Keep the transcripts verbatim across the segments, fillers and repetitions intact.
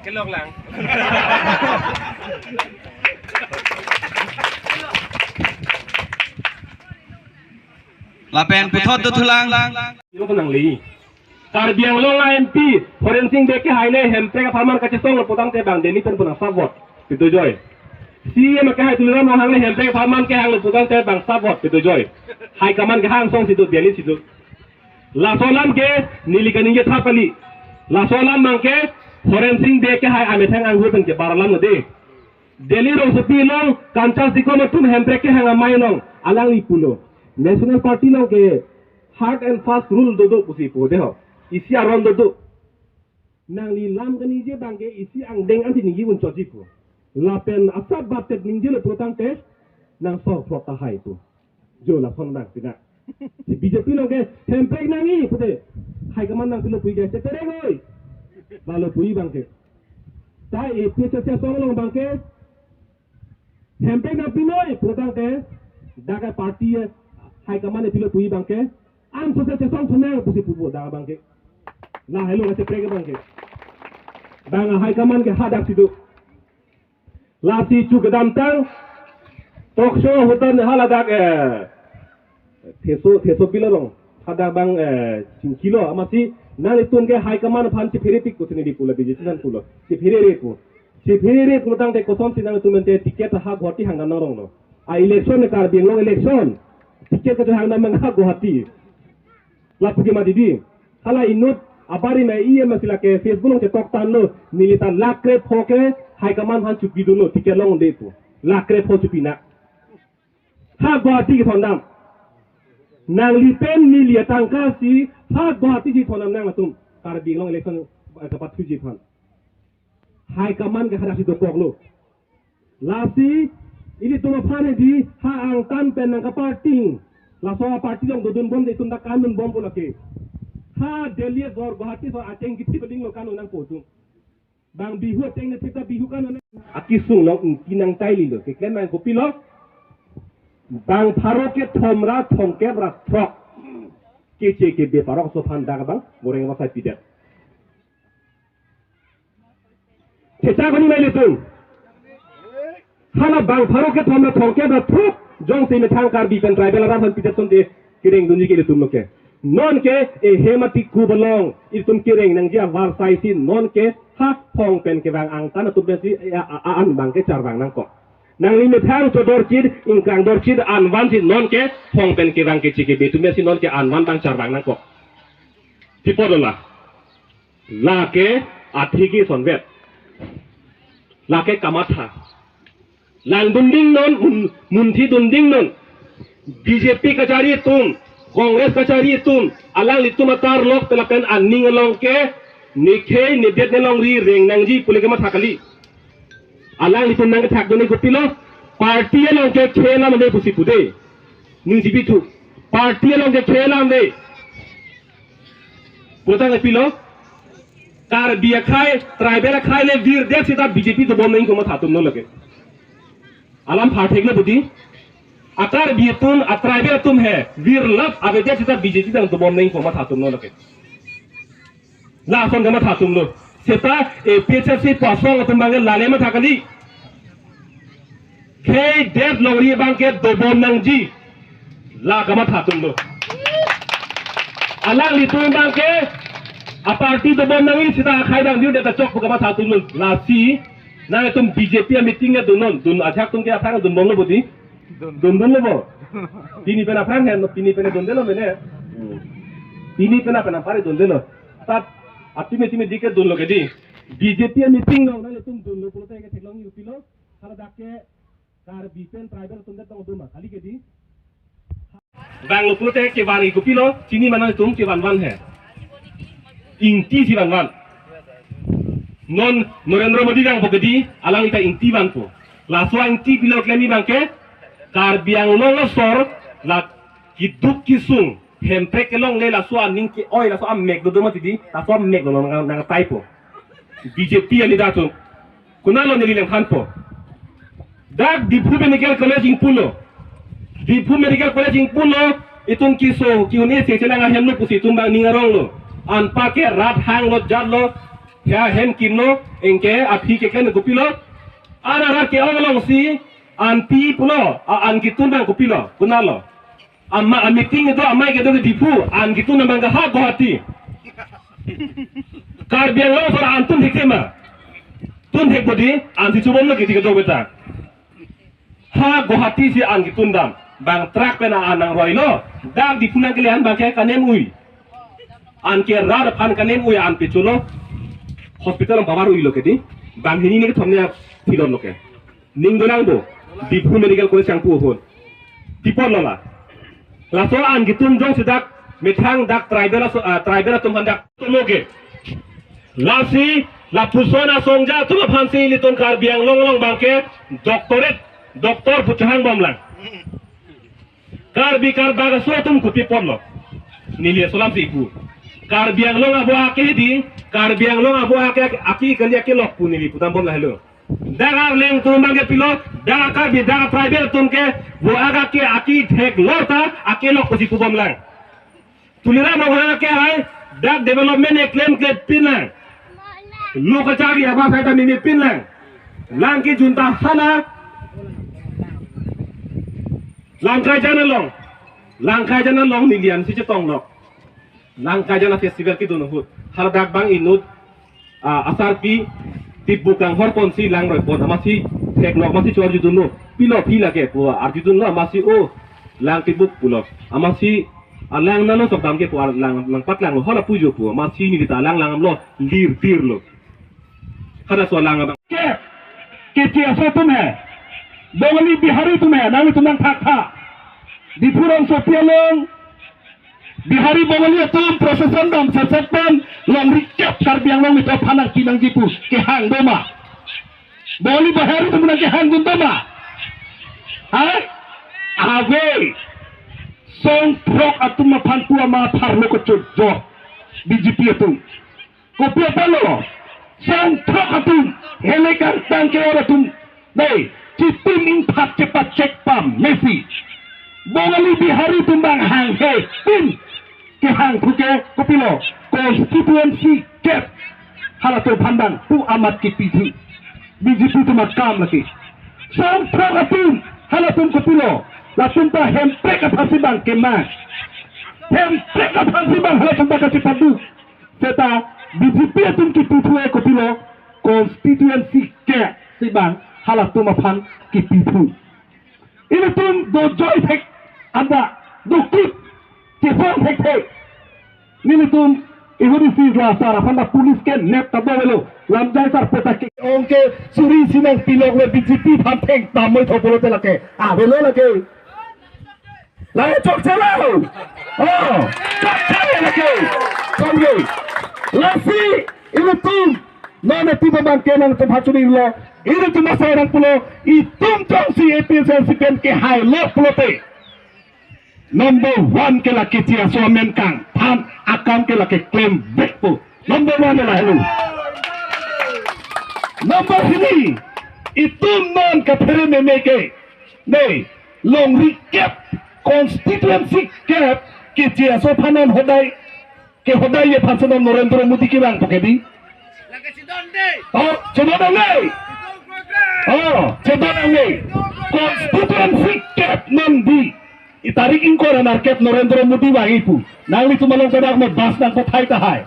Kelok lang. Lapen puthot dothulang. Ilo ko nangli. Karbi Anglong a M P, Horensing Bey kehai le Hemprek apharman kachesong lo putangte bang Delhi pen pu nang support. Pito joi. C E M kehai Tuliram Ronghang le Hemprek apharman kehang lo putangte bang support. Pito joi. High command kehang song si do Delhi si do. Laso alam ke neli kaningje thap kali. Laso alam abang ke Horensing Bey kehai amethang anghu pen kebar alam lo de. Delhi rongsopi along Kanchan Sikkom atum Hemprek kehang amei along alangli pulo. National Party along ke hard and fast rule dodo pusi pu de ho. Isi aron dodo. Nangli lam kaningje abang ke isi angdeng ansi ningje un chotji pu. Lapen asap batet ningje lo putangte nang sor phlot tahai pu. Jo lason nang tina. Si B J P along ke Hemprek nangji pute. High command nang pilo puji ke setereng oi. Lalo puji abang ke. Tai A P H L C asong along abang ke Hemprek nang pinoi putangte dak a party high command pilo puji abang ke. An sose chesong sonang pusi pupo dak abang ke. La hello setereng abang ke. Bang high command ke hadak si do. Lasi chu kedamtang talk show ahut an haladak, eh, theso, theso pilo long. Hadak abang, eh, chingkilo amatsi nanglitum ke high command aphan chephere tik pusi neli pulo, B J P aphan pulo. Chephere re pu. Chephere re putangte kosonsi nanglitum ante ticket ha Guwahati hang nang rong lo. A election ne Karbi Anglong election. Ticket kachehang nang ha Guwahati. Lapu ke mati di. Hala inut abari ma E M si lake Facebook along chetok tanglo, neli ta lakh krepho ke high command aphan chupidunlo, ticket longde pu. Lakh krepho chupinang. Ha Guwahati kethondam. Nangli pen neli atangka si ha Guwahati si thondam nang latum. Karbi Anglong election, eh, kapathuji aphan. High command ke hadak si dokoklo. Lasi, ilitum aphan hedi ha angtan pen nangkaparting. Laso a party along dodun bom de itum ta kandun bom pu lake. Ha Delhi asor Guwahati asor acheng kithip aling lo kanu nangpo atum. Bang Bihu acheng ne thip ta Bihu kanu nang. Akesung along ingti nangtai lilo. Keklem nang kopilo. Bang pharo kethom ra thomkep ra throk. Keche kebe parok aso aphan dak abang goreng masai pidet. Chechak koni mai ilitum. Hala bang pharo kethom ra thomkep ra throk jongsi methang Karbi pen tribal arat aphan pidet asonte kerengdunji ke ilitum lo ke. Non ke ehem ati ku belong ilitum kereng nangji avarsai si non ke ha phong pen kevang angtan atum pensi, eh, a, a, an abang ke charvang nangkok. Nangli methang chodorchit, ingkangdorchit an vansi non ke phong pen kevang keche kebe atum pensi non ke an van abang charvang nangkok. Tipo dola. Lake atheke sonvet. Lake kamatha. Langdunding non, mun-, munthidunding non. B J P kachari atum, Congress kachari atum, alanglitum atarlok pen lapen aning along ke, nekhei nedet nelongri reng nangji pule kamatha kali. Alanglitum nangkethakdun kopilo, party along ke khei alam ave pusi pude. Ning jibi thu. Party along ke khei alam ave. Putangte pilo. Karbi akhei, tribal akhei le virdet seta B J P dobom nangji komat atum non lake. Alam pharthek le budi. A Karbi atum, a tribal atum he, virlap avedet seta B J P dang dobom nangji komat atum non lake. Lason kamatha atum lo. Seta A P H L C pu asong atum abang lale matha kali. Khei det longri abang ke dobom nangji. La kamatha atum lo. Alanglitum abang ke a party dobom nangji seta akhei dang virdet ta chok pu kamatha atum lo. Lasi nangtum B J P a meeting ne dunnon, dun ajak atum ke aphrang dunbomlo budi. Dundunlo bo. Pini pen aphrang hen, pini pen dundelo mene. Pini pen aphan apar dundelo. Tat atime time dike dunlo ke di. B J P a meeting along nangtum dunlo pulote ke theklongji kopilo. Haladak ke Karbi pen tribal atum det tong dun ma kali ke di. Bang lo pulote kevanji kopilo, chini ma nangtum kevan van he. Ingti si van van. Non Narendra Modi vangpo ke di, alang ita ingti vanpo. Laso ingti pilo klemji abang ke, Karbi Anglong asor, la keduk kesung, Hemprek kelongle laso aning ke-oi, laso amek dodo mati di, laso amek lo nang, nangtaipo. B J P a leader atum. Konatlo neli langthanpo. Dak Diphu Medical College ingpulo. Diphu Medical College ingpulo, itum keso, ke-un-e se chelang ahem lo pusi itum abang ning aronglo. Anparke rat hanglo jatlo, ya hem kimlo, anke aphi keklem kopilo. An arat ke-ong alongsi, an pi pulo, a-an ketun abang kopilo, konatlo. Ama, a-meeting kedo, amei kedo ke Diphu, an ketun abang ke ha Guwahati. Karbi Anglong asor an tun thekthema. Tun thek bodi, ansi chobomlo kiti kedo beta. Ha Guwahati si an ketun dam. Bang truck pen an nangroilo. Dak Diphu nangkele an abangke kanem ui. Anke rat aphan kanem ui an pecholo. Hospital ang pawar uilo kedi. Banghini ne kethom ne pilon lo ke. Ning dolang bo. Diphu Medical College yang pu ahun. Tipor lo la. Laso an ketun jongsi dak methang dak tribal aso, ah, tribal atum aphan dak tum oke. Lasi lapuson asongja atum aphansi ilitum Karbi Anglong along abangke doctorate, doctor pu chehang bomlang. Karbi Karbak aso atum kopi apotlo. Neli aso alamsi pu. Karbi Anglong avo ake di, Karbi Anglong avo ake, ake kali akelok pu neli pudam bomlang helo. Dak Arleng atum abangke pilo, dak Karbi, dak tribal atum ke, vo ake, ake theklor ta, akelok pusi pu bomlang. Tuliram Ronghang ke hai, dak development eklem klepinlang. Lo kachari aba sai ta mimi pinlang. Lang ke junta hala. Langkaijan along. Langkaijan along neli ansi chetong lo. Langkaijan a-festival kedun ahut. Haladak bang inut, ah, asarpi tibu kanghor ponsi lang roi pon amatsi theklok amatsi cho-arjudunlo. Pilo phi lake pu arjudunlo amatsi o lang tibuk pulo. Amatsi alang nalo sok dam ke pu ar lang, lang patlanglo hala pujo pu amatsi neli ta lang lang damlo lir tirlo. Halaso alang abang. Ke, ke aso atum he. Bongali Bihari atum he, nangtum nangthak tha. Diphu rongsopi along Bihari Bongali atum procession dam sat sat pen longri kep Karbi Anglong methot aphan nangpi nangji pu kehang doma. Bongali Bihari atum nangkehangdun doma. Hai? Ave. Song throk atum aphan pu ama tharlo kechojor B J P atum. Kopi apotlo? Song throk atum, helek angtang ke-or atum. Dei, chitim ingphat chepachek pamesi. Bongali Bihari atum bang hanghe pin. Kehang thu ke kopilo? Constituency kep. Halatum aphan bang pu amat kipi thu. B J P atum akam lake. Song throk atum, halatum kopilo? Latum ta hemprek aphansi bang kema. Hemprek aphansi bang halatum ta kachepadu. Seta B J P atum kipi thu e kopilo? Constituency kep si bang halatum aphan kipi thu. Ilitum dojoi thek anda dukut kefong thekthek. Nelitum ihudi si la sar aphan ta police ke nep ta dovelo. Lamjai sar peta ke-ong ke suri si nangpilokle B J P aphan thengtamoi tho pulote lake. Avelo lake. Lake chokche lo. Oh, chokche lake. Kongge. Lasi ilitum non eti abangke nangtum hachunilo. Ilitum asai nangpulo. Itum jongsi A P H L C pen kehailo pulote. Number one ke lake Keche aso amen kangthan akam ke lake klem vekpo. Number one lahelo. Number hini, itum non kaphere meme ke, ne, longri kep, constituency kep, Keche aso aphan non hodai, ke hodai ye aphan si non Narendra Modi kevangpo kedi. Oh, chedon nang ne. Oh, chedon nang ne. Constituency kep non di. I tarik ingkoi ra nerkep Narendra Modi vangji pu. Nanglitum along kadak mo bus nangpathai tahai.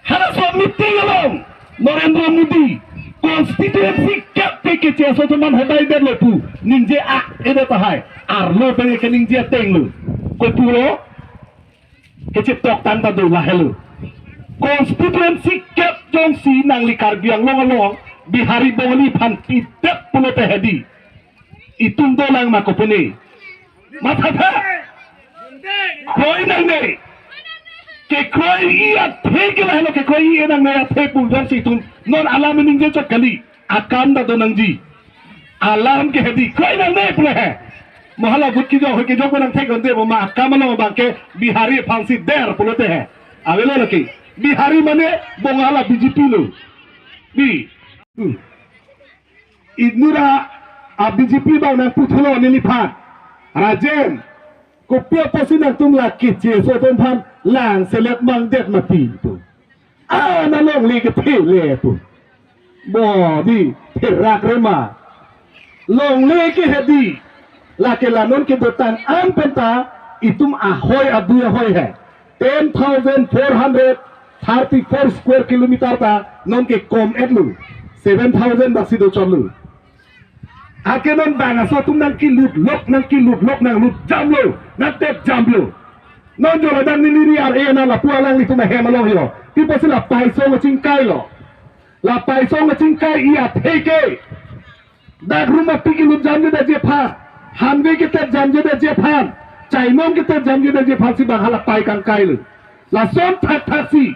Halaso meeting along Narendra Modi constituency kep ke Keche aso atum aphan hodai detlo pu ningje ak-e det tahai. Arlo pen ke ningje atenglo. Kopulo? Kechetoktang ta do lahelo. Constituency kep jongsi nangli Karbi Anglong along Bihari Bongali aphan pidet pulote hedi. Itum dolang ma kopine? Mathatha. Kroi nangne. Kekroiji athe ke lahelo, kekroiji nangne athe pu jongsi itum non alam ningje chot kali. Akam ta do nangji. Alam ke hedi kroi nangne pule he. Mo hala vote kejok, hoi kejok nangthek onde mo ma akam along abangke Bihari aphansi der pulote he. Avelo lake. Bihari mane bong hala B J P lo. Di. Hmm. Inut a B J P abang nangputhulo neliphan. Rajen. Kopi apotsi nangtum la keche aso atum aphan lang selet mangdet mati pu. Ah, nang longle kethe le pu. Bo di therak re ma. Longle ke hedi. Lake la non kedotang an penta itum ahoi adui ahoi he. Ten thousand four hundred thirty-four square kilometer ta non ke kom-et lo. Seven thousand bak si dochot lo. Ake non bang aso atum nangkelut lok, nangkelut lok, nanglut jamlo, nangtep jamlo. Non jo ladak neli ri ar-e na lapu alanglitum ahem along yo. Pi apotsi la paisong kachingkai lo. La paisong kachingkai i athe ke. Dak rum api kelut jamjedet aphan, hanve ketep jamjedet aphan, chainong ketep jamjedet aphan si bang hala pai kangkai lo. Lason thakthak si